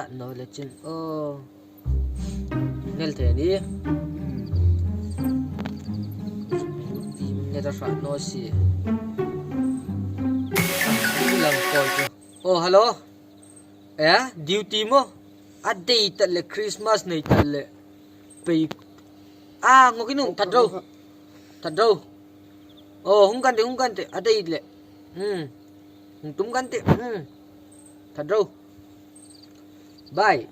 ra no le chin o nel the ni ne ra ra no si lam call chu oh hello eh duty mo a day tat le Christmas nei tat le pei a ngokinu that ro that ro oh hung kan te hung kan te a day le um tum kan te that ro bye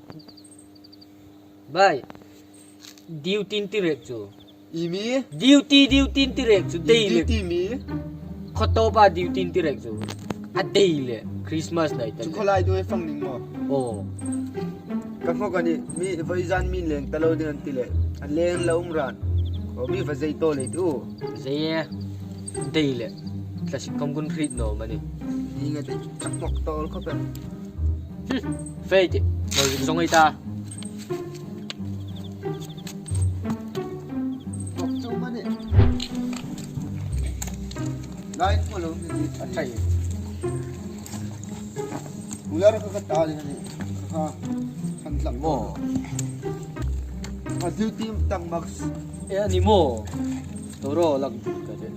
bye duty ti rek chu Imi duty duty ti rek chu day le duty mi khoto pa duty ti rek chu a day le Christmas night chu kholai du fang ning mo oh ka ngok ani mi voi zan min leng talo ding an ti le an leng lo um ran ko mi va zei to le tu zei day le tlasik kom kun rit no mani ni nga te chak mok tol kho pen phê chị rồi zong ai ta mok chu mani nai ko lo ni a thai ular ka ka ta ni ha san tlak mo a duty tang max e ani mo toro lak ka de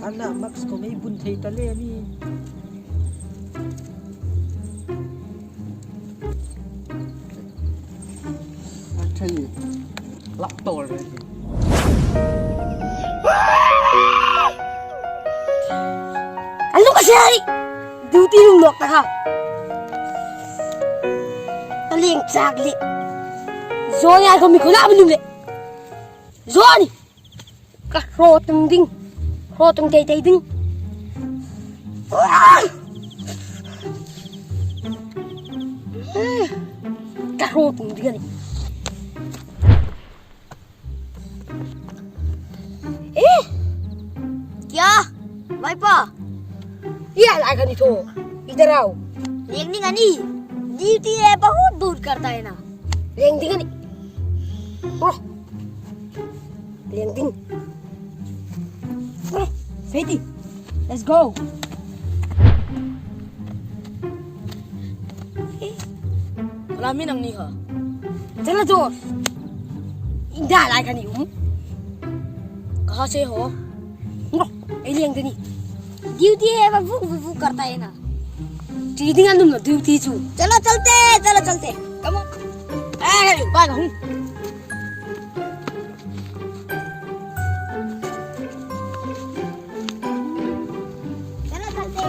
ala max ko may bun thei ta le ani a thai lak tol re An lu ka sia ni duty lung nok ta kha ta leng chak le zo ya ko mi ko la lung le zo ni ka ro tung ding ro tung tei tei ding ka ro tung ding ni ए क्या भाईपा ये लाइक नहीं तो इधर आओ लेंगनी गनी ड्यूटी है बहुत दूर करता है ना लेंगनी Ghani bro lengding bro Fedi let's go Lami nang ni ha. चलो दोस्त इंदा लाइक नहीं हूँ कहाँ से हो? bro ए लेंगनी ड्यूटी है वो वो वो करता है ना चीटिंग आंदुम ना ड्यूटी चू चलो चलते चलो चलते come on A bye हूँ चलो चलते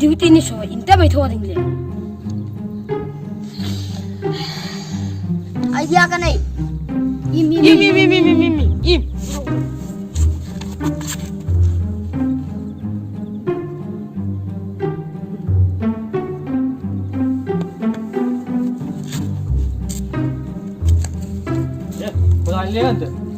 Duty ni so in te mai tho ding le. Idea ka nei. Im im Im im im im im im im. Khulai le an te.